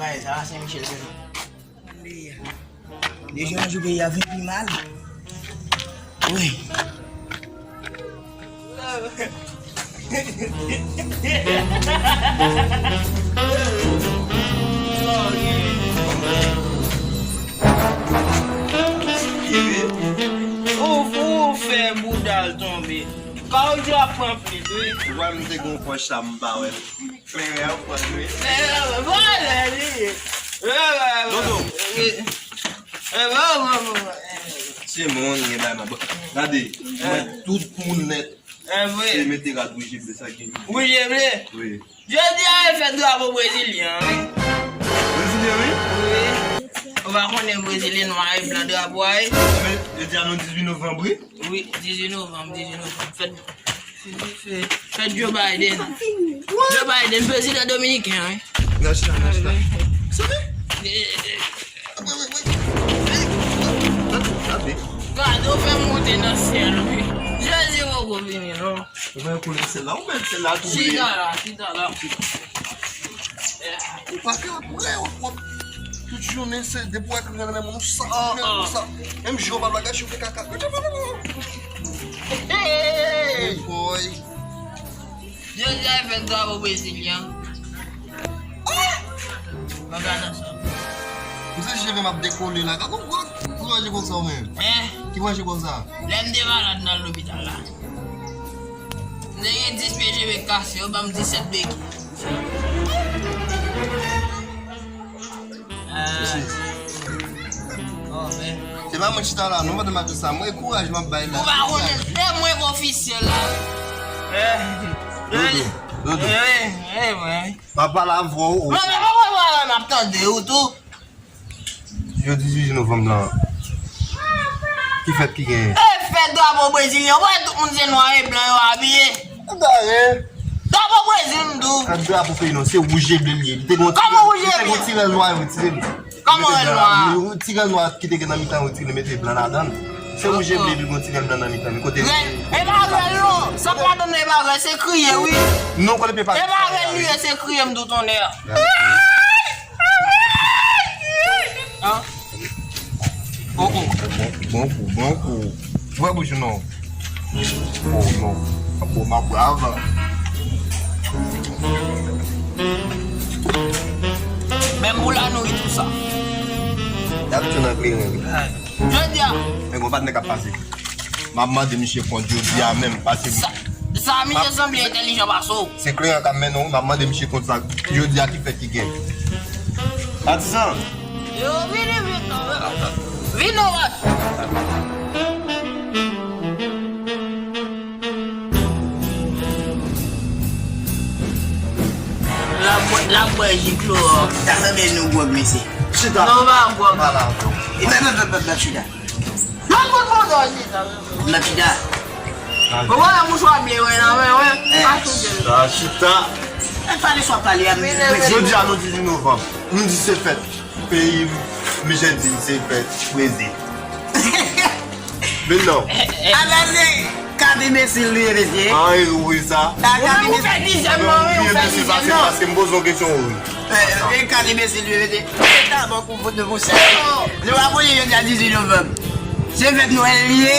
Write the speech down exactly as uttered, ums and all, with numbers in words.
Ay, sa va, Sen Michel, se nou. Deja, yon jou peyi a vin pi mal. Wi. Ou, ou fè bouda l tonbe. Kawoutyou ap pran plit, wi. Ou wè m te gon pòch sa m pa wè. Kleren ap pran, wi. Eh, vòlè li ye. Dodo. Eh, bon, bon, bon, bon. Se moun, gen bay mwen. Gade, mwen tout moun nèt. Eh, vre. Se mete rad wouj e ble sa ki. Wouj e ble? Wi. Jodi a, e fèt drapo brezilyen an, wi. Brezilyen, wi? Wi. Ou pa konnen brezilyen nwa e blan drapo a, wi? Men, jodi a nou dizuit novanm, wi? Wi, dizuit novanm, dizuit novanm. Fèt, fèt Joe Biden. Joe Biden, prezidan dominiken an, wi. Nèch la, nèch la. Wi. Sa vle? Eh, eh, eh. Gade, w fè m monte nan syèl, wi. Jezi poko vini, non. Ou pa koule sèl la, ou menm sèl la tou. Chita la, chita la. Ou pa ka prè, w ap tout jounen, se depi w wè kleren nan men moun, ou sa, kleren, ou sa. Menm jou pa bagay, choufe kaka. Hey! Boy. Jodi a e fèt drapo brezilyen. Mwen gade sa. Misye cheve m ap dekole la. Gade yon gwo, ki manje konsa ou menm? Hein? Ki manje konsa? Lè m te malad nan lopital la. M te gen dis pye cheve kase, yo ban m disèt beki. Se pa mwen chita la, non, pandan m ap di sa. Mwen kouraj m ap bay la. Ou pa konnen, se mwen k ofisyèl la. Dodo, Dodo. M ap pale avè w. Non, men mwen, mwen, mwen, m ap tande ou tou. Jodi dizuit novanm lan, ki fèt ki genyen? E fèt drapo brezilyen, ou wè tout moun se nwa e blan yo abiye. Drapo Brezil, m di w. Fèt drapo peyi nou, se wouj e ble li ye. Li te gon ti rèl nwa, yo retire li. Kòman wouj e ble? Li te gon ti rèl nwa, yo retire li. Kòman rèl nwa? Ti rèl nwa ki te gen nan mitan, yo retire, mete blan ladan l. Se wouj e ble, li gon ti rèl blan nan mitan, men kote. E pa rèl non, sa k ladan l e pa rèl, se kriye, wi. Non, kote pepa. E pa rèl li ye, se kriye, m di w tonnè. Hein? Oh, oh. Bon, bon kou, bon kou. Ouvè bouch ou non. Oh, non. Ap bon, m ap brav. Men m pou la nouri tou sa. Y ap tou nan kleren, wi. Jodi a. Men gon patnè k ap pase. M ap mande misye kont jodi a menm, pase. Sa, sa misye sanble entèlijan pase w. Se kleren k ap mennen w, m ap mande misye kont sa. Jodi a ki fèt ki gen. Patizan. Yo, vini vit non. Vini non, wòch. L ap bwè, l ap bwè ji klowòks. Sa sanble nou gwòg, mesye. Chita. Non, pa gwòg. Pale avè w. E, bè, bè, bè, bè, bè, chita. Nan kout bondòj li sa. Nan chita. Ou wè mouchwa ble wè nan men wè. Eh. Pa chita. Sa chita. E pale swa pale a. Jodi a nou dizuit novanm. Nou di se fèt peyi m, Michel di se fèt Brezil. Vin non. Ala se kat enbesil li ye, mesye. An, e ou wè sa. Ou menm ou fè dizyèm nan, wi, ou fè dizyèm nan. Paske m poze yon kesyon, wi. E, e, kat enbesil li ye, mesye. E, ta bon. Pou fout nou pou sèl. Nou pa konn jodi a dizuit novanm. Se fèt Nwèl li ye.